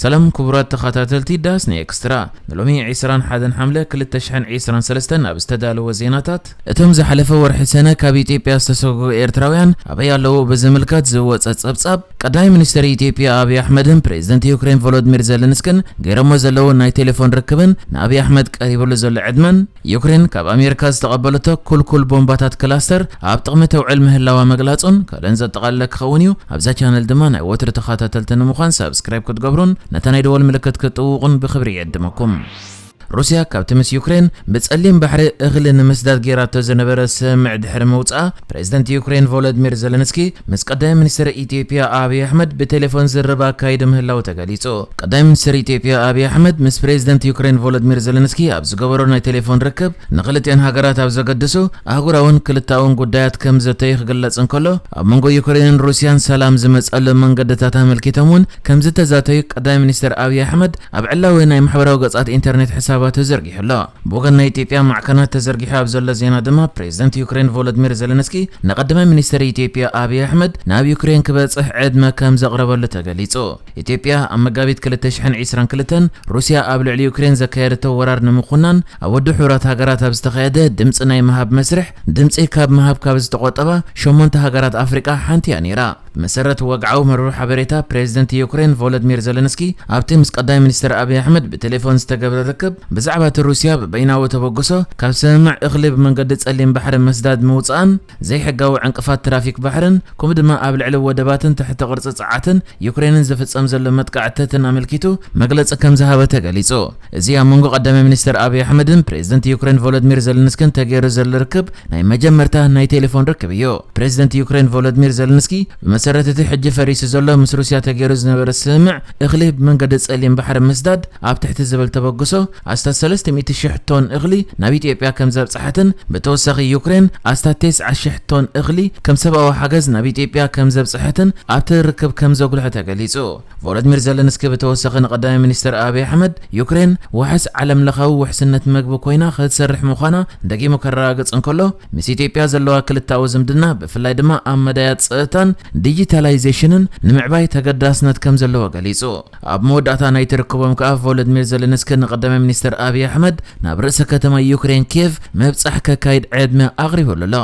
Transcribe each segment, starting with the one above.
ሰላም ክቡራት ተኸታተልቲ ዳስ ናይ ኤክስትራ፣ ንሎሚ ዕስራን ሓደን ሓምለ ክልተ ሽሕን ዕስራን ሰለስተን ኣብ ዝተዳለወ ዜናታት፣ እቶም ዝሓለፈ ወርሒ ሰነ ካብ ኢትዮጵያ ዝተሰጉ ኤርትራውያን ኣበይ ኣለዉ ብዝምልከት ዝወጸ ጸብጻብ፣ ቀዳማይ ሚኒስትር ኢትዮጵያ ኣብይ ኣሕመድን ፕሬዝደንት ዩክሬን ቮሎድሚር ዘለንስክን ገይሮሞ ዘለዉ ናይ ቴሌፎን ርክብን ንኣብይ ኣሕመድ ቀሪብሉ ዘሎ ዕድመን፣ ዩክሬን ካብ ኣሜሪካ ዝተቐበለቶ ኩልኩል ቦምባታት ክላስተር ኣብ ጥቕሚ ተውዕል ምህላዋ ምግላጹን ካልእን ዘጠቓለለ ክኸውን እዩ። ኣብዛ ቻነል ድማ ናይ ወትሪ ተኸታተልቲ ንምዃን ሳብስክራይብ ክትገብሩን ነታ ናይ ደወል ምልክት ክትጥውቑን ብኽብሪ ይዕድመኩም። ሩስያ ካብቲ ምስ ዩክሬን ብጸሊም ባሕሪ እኽሊ ንምስዳድ ጌራቶ ዝነበረ ስምምዕ ድሕሪ ምውጻኣ፣ ፕሬዝደንት ዩክሬን ቮሎዲሚር ዘለንስኪ ምስ ቀዳማይ ሚኒስትር ኢትዮጵያ ኣብይ ኣሕመድ ብቴሌፎን ዝርርብ ኣካይዱ ምህላው ተገሊጹ። ቀዳማይ ሚኒስትር ኢትዮጵያ ኣብይ ኣሕመድ ምስ ፕሬዝደንት ዩክሬን ቮሎዲሚር ዘለንስኪ ኣብ ዝገበሮ ናይ ቴሌፎን ርክብ፣ ንክልቲኣን ሃገራት ኣብ ዘገድሱ ኣህጉራውን ክልተኣውን ጉዳያት ከም ዘተዩ ክግለጽ እንከሎ፣ ኣብ መንጎ ዩክሬንን ሩስያን ሰላም ዝመጸሉ መንገድታት ኣመልኪቶም እውን ከም ዝተዛተዩ ቀዳማይ ሚኒስትር ኣብይ ኣሕመድ ኣብ ዕላዊ ናይ ማሕበራዊ ገጻት ኢንተርኔት ሕሳባቱ ዘርጊሑ ኣሎ። ብወገን ናይ ኢትዮጵያ ማዕከናት ተዘርጊሑ ኣብ ዘሎ ዜና ድማ፣ ፕሬዝደንት ዩክሬን ቮሎዲሚር ዘለንስኪ ንቀዳማይ ሚኒስትር ኢትዮጵያ ኣብይ ኣሕመድ ናብ ዩክሬን ክበጽሕ ዕድመ ከም ዘቕረበሉ ተገሊጹ። ኢትዮጵያ ኣብ መጋቢት ክልተ ሽሕን ዕስራን ክልተን ሩስያ ኣብ ልዕሊ ዩክሬን ዘካየደቶ ወራር ንምኹናን፣ ኣብ ውድብ ሕቡራት ሃገራት ኣብ ዝተኻየደ ድምጺ ናይ ምሃብ መስርሕ፣ ድምጺ ካብ ምሃብ ካብ ዝተቖጠባ ሸሞንተ ሃገራት ኣፍሪቃ ሓንቲ እያ ነይራ። ብመሰረት ወግዓዊ መርበብ ሓበሬታ ፕሬዝደንት ዩክሬን ቮሎዲሚር ዘለንስኪ፣ ኣብቲ ምስ ቀዳማይ ሚኒስትር ኣብይ ኣሕመድ ብቴሌፎን ዝተገብረ ርክብ፣ ብዛዕባ እቲ ሩስያ ብበይናዊ ተበግሶ ካብ ስምምዕ እኽሊ ብመንገዲ ጸሊም ባሕሪ ምስዳድ ምውጽኣን፣ ዘይሕጋዊ ዕንቅፋት ትራፊክ ባሕርን፣ ከምኡ ድማ ኣብ ልዕሊ ወደባትን ትሕቲ ቅርጺ ጸዓትን ዩክሬንን ዝፍጸም ዘሎ መጥቃዕትታትን ኣመልኪቱ መግለጺ ከም ዝሃበ ተገሊጹ። እዚ ኣብ መንጎ ቀዳማይ ሚኒስትር ኣብይ ኣሕመድን ፕሬዝደንት ዩክሬን ቮሎዲሚር ዘለንስኪን ተገይሩ ዘሎ ርክብ ናይ መጀመርታ ናይ ቴሌፎን ርክብ እዩ። ፕሬዝደንት ዩክሬን ቮሎዲሚር ዘለንስኪ፣ ብመሰረት እቲ ሕጂ ፈሪሱ ዘሎ ምስ ሩስያ ተገይሩ ዝነበረ ስምምዕ እኽሊ ብመንገዲ ጸሊም ባሕሪ ምስዳድ ኣብ ትሕቲ ዝብል ተበግሶ፣ ኣስታት ሰለስተ ሚእቲ ሽሕ ቶን እኽሊ ናብ ኢትዮጵያ ከም ዘብጽሐትን፣ ብተወሳኺ ዩክሬን ኣስታት ተስዓ ሽሕ ቶን እኽሊ ከም ሰብኣዊ ሓገዝ ናብ ኢትዮጵያ ከም ዘብጽሐትን ኣብቲ ርክብ ከም ዘጉልሐ ተገሊጹ። ቮሎዲሚር ዘለንስኪ ብተወሳኺ ንቀዳማይ ሚኒስትር ኣብይ ኣሕመድ፣ ዩክሬን ዋሕስ ዓለምለኻዊ ውሕስነት መግቢ ኮይና ክትሰርሕ ምዃና ደጊሙ ከረጋግጽ እንከሎ፣ ምስ ኢትዮጵያ ዘለዋ ክልተኣዊ ዝምድና ብፍላይ ድማ ኣብ መዳያት ጸጥታን ዲጂታላይዜሽንን ንምዕባይ ተገዳስነት ከም ዘለዎ ገሊጹ። ኣብ መወዳእታ ናይቲ ርክቦም ከኣ ቮሎዲሚር ዘለንስኪ ንቀዳማይ ሚኒስትር ኣብይ ኣሕመድ ናብ ርእሰ ከተማ ዩክሬን ኪየቭ ምብጻሕ ከካይድ ዕድመ ኣቕሪቡሉ ኣሎ።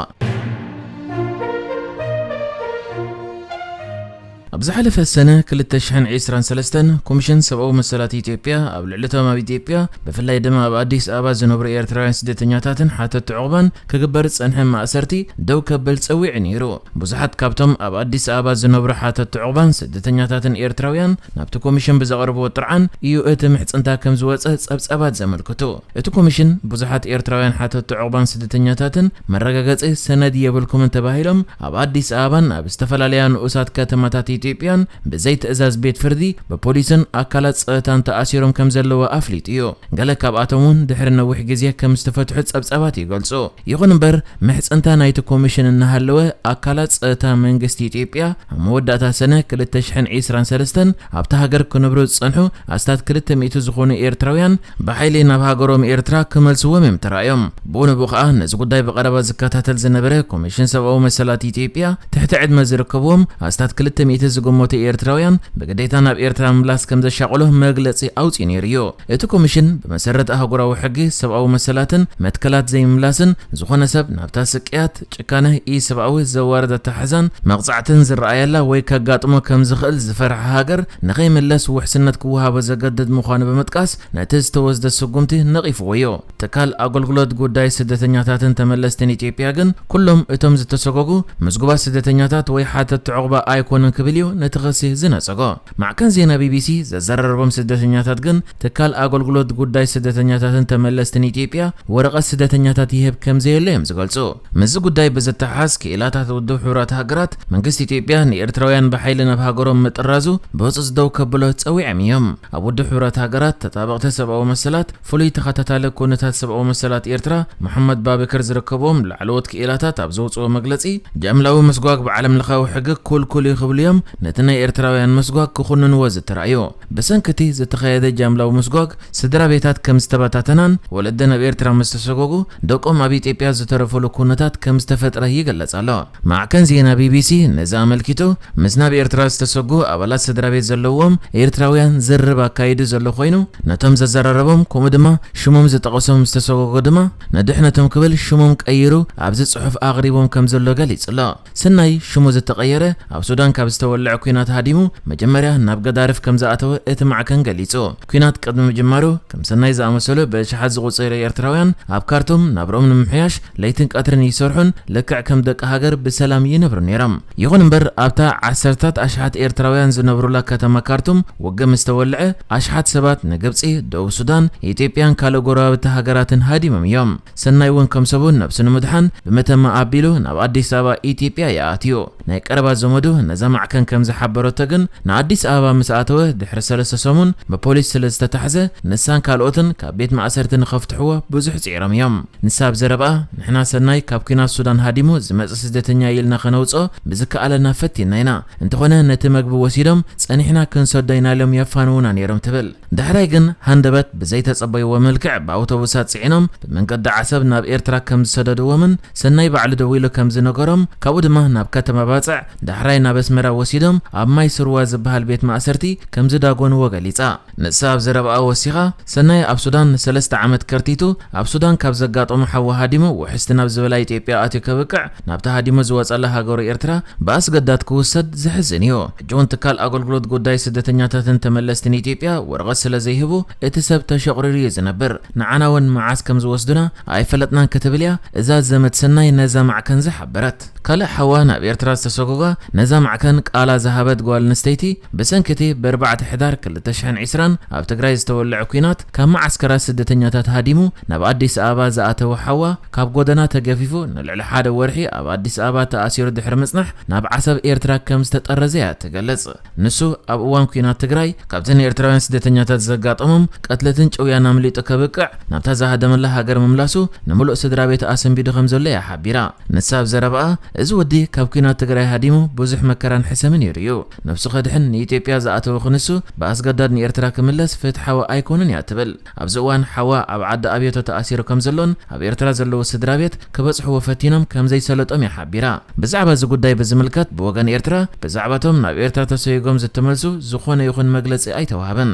ኣብ ዝሓለፈ ሰነ ክልተ ሽሕን ዕስራን ሰለስተን፣ ኮሚሽን ሰብኣዊ መሰላት ኢትዮጵያ ኣብ ልዕሊ እቶም ኣብ ኢትዮጵያ፣ ብፍላይ ድማ ኣብ ኣዲስ ኣበባ ዝነብሩ ኤርትራውያን ስደተኛታትን ሓተቲ ዑቕባን ክግበር ዝጸንሐ ማእሰርቲ ደው ከብል ጸዊዑ ነይሩ። ብዙሓት ካብቶም ኣብ ኣዲስ ኣበባ ዝነብሩ ሓተቲ ዑቕባን ስደተኛታትን ኤርትራውያን፣ ናብቲ ኮሚሽን ብዘቕርብዎ ጥርዓን እዩ እቲ ምሕጽንታ ከም ዝወጸ ጸብጻባት ዘመልክቱ። እቲ ኮሚሽን፣ ብዙሓት ኤርትራውያን ሓተቲ ዑቕባን ስደተኛታትን መረጋገጺ ሰነድ የብልኩምን ተባሂሎም ኣብ ኣዲስ ኣበባን ኣብ ዝተፈላለያ ንኡሳት ከተማታት ኢትዮጵያን ብዘይ ትእዛዝ ቤት ፍርዲ ብፖሊስን ኣካላት ጸጥታን ተኣሲሮም ከም ዘለዉ ኣፍሊጡ እዩ። ገለ ካብኣቶም እውን ድሕሪ ነዊሕ ግዜ ከም ዝተፈትሑ ጸብጻባት ይገልጹ። ይኹን እምበር፣ ምሕጽንታ ናይቲ ኮሚሽን እናሃለወ፣ ኣካላት ጸጥታ መንግስቲ ኢትዮጵያ ኣብ መወዳእታ ሰነ ክልተ ሽሕን ዕስራን ሰለስተን ኣብታ ሃገር ክነብሩ ዝጸንሑ ኣስታት ክልተ ሚእቲ ዝኾኑ ኤርትራውያን ብሓይሊ ናብ ሃገሮም ኤርትራ ክመልስዎም እዮም ተራእዮም። ብኡ ንብኡ ከኣ ነዚ ጉዳይ ብቐረባ ዝከታተል ዝነበረ ኮሚሽን ሰብኣዊ መሰላት ኢትዮጵያ፣ ትሕቲ ዕድመ ዝርከብዎም ኣስታት ክልተ ሚእቲ ዝግመቱ ኤርትራውያን ብግዴታ ናብ ኤርትራ ምምላስ ከም ዘሻቕሎ መግለጺ ኣውጺኡ ነይሩ እዩ። እቲ ኮሚሽን ብመሰረት ኣህጉራዊ ሕጊ ሰብኣዊ መሰላትን መትከላት ዘይምምላስን፣ ዝኾነ ሰብ ናብታ ስቅያት፣ ጭካነ፣ ኢሰብኣዊ ዘዋርድ ኣተሓሕዛን መቕጻዕትን ዝረኣየላ ወይ ከጋጥሞ ከም ዝኽእል ዝፈርሐ ሃገር ንኸይምለስ ውሕስነት ክወሃቦ ዘገድድ ምዃኑ ብምጥቃስ፣ ነቲ ዝተወስደ ስጉምቲ ነቒፍዎ እዩ። ትካል ኣገልግሎት ጉዳይ ስደተኛታትን ተመለስትን ኢትዮጵያ ግን፣ ኩሎም እቶም ዝተሰጎጉ ምዝጉባት ስደተኛታት ወይ ሓተቲ ዑቕባ ኣይኮኑን ክብል እዩ ነቲ ክሲ ዝነጸጎ። ማዕከን ዜና ቢቢሲ ዘዘራረቦም ስደተኛታት ግን፣ ትካል ኣገልግሎት ጉዳይ ስደተኛታትን ተመለስትን ኢትዮጵያ ወረቐት ስደተኛታት ይህብ ከም ዘየሎ እዮም ዝገልጹ። ምስዚ ጉዳይ ብዝተሓሓዝ፣ ክኢላታት ውድብ ሕቡራት ሃገራት፣ መንግስቲ ኢትዮጵያ ንኤርትራውያን ብሓይሊ ናብ ሃገሮም ምጥራዙ ብህጹጽ ደው ከብሎ ጸዊዖም እዮም። ኣብ ውድብ ሕቡራት ሃገራት ተጣበቕቲ ሰብኣዊ መሰላት፣ ፍሉይ ተኸታታሊ ኩነታት ሰብኣዊ መሰላት ኤርትራ መሓመድ ባበከር ዝርከብዎም ላዕለዎት ክኢላታት ኣብ ዘውጽኦ መግለጺ፣ ጃምላዊ ምስጓግ ብዓለም ለኻዊ ሕጊ ኩልኩል እዩ ክብሉ እዮም ነቲ ናይ ኤርትራውያን ምስጓግ ክኹንንዎ ዝተራእዩ። ብሰንኪ እቲ ዝተኻየደ ጃምላዊ ምስጓግ ስድራ ቤታት ከም ዝተበታተናን ወለዲ ናብ ኤርትራ ምስ ተሰጎጉ ደቆም ኣብ ኢትዮጵያ ዝተረፈሉ ኩነታት ከም ዝተፈጥረ ይግለጽ ኣሎ። ማዕከን ዜና ቢቢሲ ነዚ ኣመልኪቱ ምስ ናብ ኤርትራ ዝተሰጉ ኣባላት ስድራ ቤት ዘለዎም ኤርትራውያን ዝርርብ ኣካይዱ ዘሎ ኮይኑ፣ ነቶም ዘዘራረቦም ከምኡ ድማ ሽሞም ዝጠቐሶም ዝተሰጎጎ ድማ ንድሕነቶም ክብል ሽሞም ቀይሩ ኣብዚ ጽሑፍ ኣቕሪቦም ከም ዘሎ ገሊጹ ኣሎ። ሰናይ ሽሙ ዝተቐየረ ኣብ ሱዳን ካብ ዝተወልዐ ኲናት ሃዲሙ መጀመርያ ናብ ገዳርፍ ከም ዝኣተወ እቲ ማዕከን ገሊጹ። ኲናት ቅድሚ ምጅማሩ ከም ሰናይ ዝኣመሰሉ ብኣሽሓት ዝቑጸሩ ኤርትራውያን ኣብ ካርቱም ናብርኦም ንምምሕያሽ ለይትን ቀትርን ይሰርሑን ልክዕ ከም ደቂ ሃገር ብሰላም ይነብሩ ነይሮም። ይኹን እምበር ኣብታ ዓሰርታት ኣሽሓት ኤርትራውያን ዝነብሩላ ከተማ ካርቱም ውግእ ምስ ተወልዐ ኣሽሓት ሰባት ንግብጺ፣ ደቡብ ሱዳን፣ ኢትዮጵያን ካልእ ጎረባብቲ ሃገራትን ሃዲሞም እዮም። ሰናይ እውን ከም ሰቡ ነብሱ ንምድሓን ብመተማ ኣቢሉ ናብ ኣዲስ ኣበባ ኢትዮጵያ ይኣትዩ። ናይ ቀረባ ዘመዱ ነዛ ማዕከን ከም ዝሓበረቶ ግን ንኣዲስ ኣበባ ምስ ኣተወ ድሕሪ ሰለስተ ሰሙን ብፖሊስ ስለ ዝተታሕዘ ንሳን ካልኦትን ካብ ቤት ማእሰርቲ ንኸፍትሕዎ ብዙሕ ጽዒሮም እዮም። ንሳ ኣብ ዘረብኣ ንሕና ሰናይ ካብ ኲናት ሱዳን ሃዲሙ ዝመጽእ ስደተኛ ኢልና ከነውጽኦ ብዝከኣለና ፈቲና ኢና። እንተኾነ ነቲ መግቢ ወሲዶም ጸኒሕና ክንሰዶ ኢና ኢሎም የፋንዉና ነይሮም ትብል። ዳሕራይ ግን ሃንደበት ብዘይተጸበይዎ መልክዕ ብኣውቶቡሳት ጽዒኖም ብመንገዲ ዓሰብ ናብ ኤርትራ ከም ዝሰደድዎምን ሰናይ ባዕሉ ደዊሉ ከም ዝነገሮም ካብኡ ድማ ናብ ከተማ ባጽዕ ዳሕራይ ናብ ኣስመራ ወሲዶም ኣብ ማይ ስርዋ ዝበሃል ቤት ማእሰርቲ ከም ዝዳጎንዎ ገሊጻ። ንሳ ኣብ ዘረብኣ ወሲኻ ሰናይ ኣብ ሱዳን ንሰለስተ ዓመት ከርቲቱ ኣብ ሱዳን ካብ ዘጋጠሙ ሓዋ ሃዲሙ ውሕስቲ ናብ ዝበላ ኢትዮጵያ ኣትዩ ከብቅዕ ናብታ ሃዲሙ ዝወጸላ ሃገሩ ኤርትራ ብኣስገዳድ ክውሰድ ዘሕዝን እዩ። ሕጂ እውን ትካል ኣገልግሎት ጉዳይ ስደተኛታትን ተመለስትን ኢትዮጵያ ወረቐት ስለ ዘይህቡ እቲ ሰብ ተሸቑሪሩ እዩ ዝነብር። ንዓና እውን መዓስ ከም ዝወስዱና ኣይፈለጥናን ክትብል እያ እዛ ዘመድ ሰናይ ነዛ ማዕከን ዝሓበረት። ካልእ ሓዋ ናብ ኤርትራ ዝተሰጎጋ ነዛ ማዕከን ቃላ ዝሃበት ጓል ኣንስተይቲ ብሰንኪ እቲ ብኣርባዕተ ሕዳር ክልተ ሽሕን ዕስራን ኣብ ትግራይ ዝተወልዐ ኲናት ካብ መዓስከራት ስደተኛታት ሃዲሙ ናብ ኣዲስ ኣበባ ዝኣተወ ሓዋ ካብ ጎደና ተገፊፉ ንልዕሊ ሓደ ወርሒ ኣብ ኣዲስ ኣበባ ተኣሲሩ ድሕሪ ምጽናሕ ናብ ዓሰብ ኤርትራ ከም ዝተጠረዘ እያ ትገልጽ። ንሱ ኣብ እዋን ኲናት ትግራይ ካብቲ ንኤርትራውያን ስደተኛታት ዘጋጠሞም ቅትለትን ጭውያን ኣምሊጡ ከብቅዕ ናብታ ዝሃደመላ ሃገር ምምላሱ ንምሉእ ስድራ ቤት ኣሰንቢዱ ከም ዘሎ እያ ሓቢራ። ንሳ ኣብ ዘረባኣ እዚ ወዲ ካብ ኲናት ትግራይ ሃዲሙ ብዙሕ መከራን ሕሰምን እዩ ርእዩ። ነብሱ ከድሕን ንኢትዮጵያ ዝኣተወ ክንሱ ብኣስገዳድ ንኤርትራ ክምለስ ፍትሓዊ ኣይኮነን እያ ትብል። ኣብዚ እዋን ሓዋ ኣብ ዓዲ ኣብየቶ ተኣሲሩ ከም ዘሎን ኣብ ኤርትራ ዘለዉ ስድራ ቤት ክበጽሕዎ ፈቲኖም ከም ዘይሰለጦም እያ ሓቢራ። ብዛዕባ እዚ ጉዳይ ብዝምልከት ብወገን ኤርትራ ብዛዕባቶም ናብ ኤርትራ ተሰይጎም ዝተመልሱ ዝኾነ ይኹን መግለጺ ኣይተዋህበን።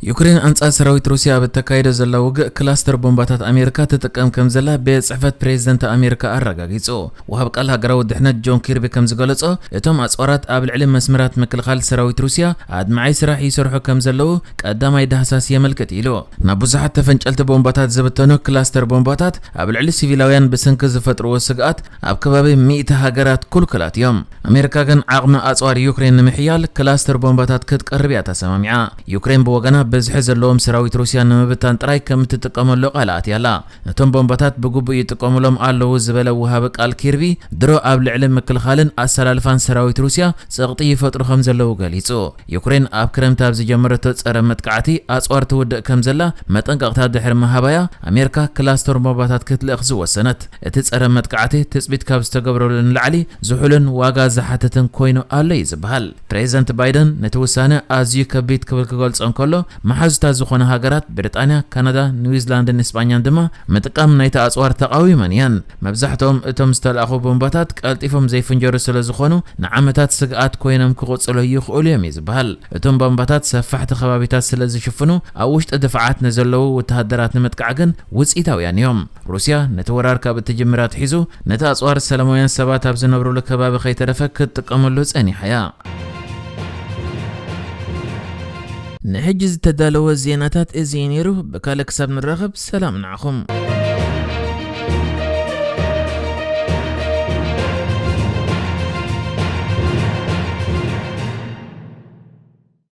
ዩክሬን ኣንጻር ሰራዊት ሩስያ ኣብ እተካይዶ ዘላ ውግእ ክላስተር ቦምባታት ኣሜሪካ ትጥቀም ከም ዘላ ቤት ጽሕፈት ፕሬዝደንት ኣሜሪካ ኣረጋጊጹ። ወሃብ ቃል ሃገራዊ ድሕነት ጆን ኪርቢ ከም ዝገለጾ እቶም ኣጽዋራት ኣብ ልዕሊ መስመራት ምክልኻል ሰራዊት ሩስያ ኣድማዒ ስራሕ ይሰርሑ ከም ዘለዉ ቀዳማይ ዳህሳስ የመልክት ኢሉ። ናብ ብዙሓት ተፈንጨልቲ ቦምባታት ዝብተኑ ክላስተር ቦምባታት ኣብ ልዕሊ ሲቪላውያን ብሰንኪ ዝፈጥርዎ ስግኣት ኣብ ከባቢ ሚእቲ ሃገራት ኩልኩላት እዮም። ኣሜሪካ ግን ዓቕሚ ኣጽዋር ዩክሬን ንምሕያል ክላስተር ቦምባታት ክትቀርብ እያ ተሰማሚዓ። ዩክሬን ብወገና ብዝሒ ዘለዎም ሰራዊት ሩስያ ንምብታን ጥራይ ከም እትጥቀመሉ ቃል ኣትያ ኣላ። ነቶም ቦምባታት ብግቡእ ይጥቀሙሎም ኣለዉ ዝበለ ወሃቢ ቃል ኪርቢ ድሮ ኣብ ልዕሊ ምክልኻልን ኣሰላልፋን ሰራዊት ሩስያ ጸቕጢ ይፈጥሩ ከም ዘለዉ ገሊጹ። ዩክሬን ኣብ ክረምቲ ኣብ ዝጀመረቶ ጸረ መጥቃዕቲ ኣጽዋር ትውድእ ከም ዘላ መጠንቀቕታ ድሕሪ ምሃባያ ኣሜሪካ ክላስተር ቦምባታት ክትልእኽ ዝወሰነት። እቲ ጸረ መጥቃዕቲ ትጽቢት ካብ ዝተገብረሉ ንላዕሊ ዝሑልን ዋጋ ዝሓትትን ኮይኑ ኣሎ እዩ ዝበሃል። ፕሬዚደንት ባይደን ነቲ ውሳነ ኣዝዩ ከቢድ ክብል ክገልጾ እንከሎ መሓዙታ ዝኾነ ሃገራት ብሪጣንያ፣ ካናዳ፣ ኒውዚላንድን እስጳኛን ድማ ምጥቃም ናይቲ ኣጽዋር ተቓዊመን እየን። መብዛሕትኦም እቶም ዝተላእኹ ቦምባታት ቀልጢፎም ዘይፍንጀሩ ስለ ዝኾኑ ንዓመታት ስግኣት ኮይኖም ክቕጽሉ ይኽእሉ እዮም እዩ ዝበሃል። እቶም ቦምባታት ሰፋሕቲ ከባቢታት ስለ ዝሽፍኑ ኣብ ውሽጢ ድፋዓት ንዘለዉ ወተሃደራት ንምጥቃዕ ግን ውጽኢታውያን እዮም። ሩስያ ነቲ ወራር ካብ እትጅምር ኣትሒዙ ነቲ ኣጽዋር ሰላማውያን ሰባት ኣብ ዝነብሩሉ ከባቢ ከይተረፈ ክትጥቀመሉ ጸኒሓ እያ። ንሕጂ ዝተዳለወ ዜናታት እዚ እዩ ነይሩ። ብካልእ ክሳብ ንራኸብ ሰላም ንዓኹም።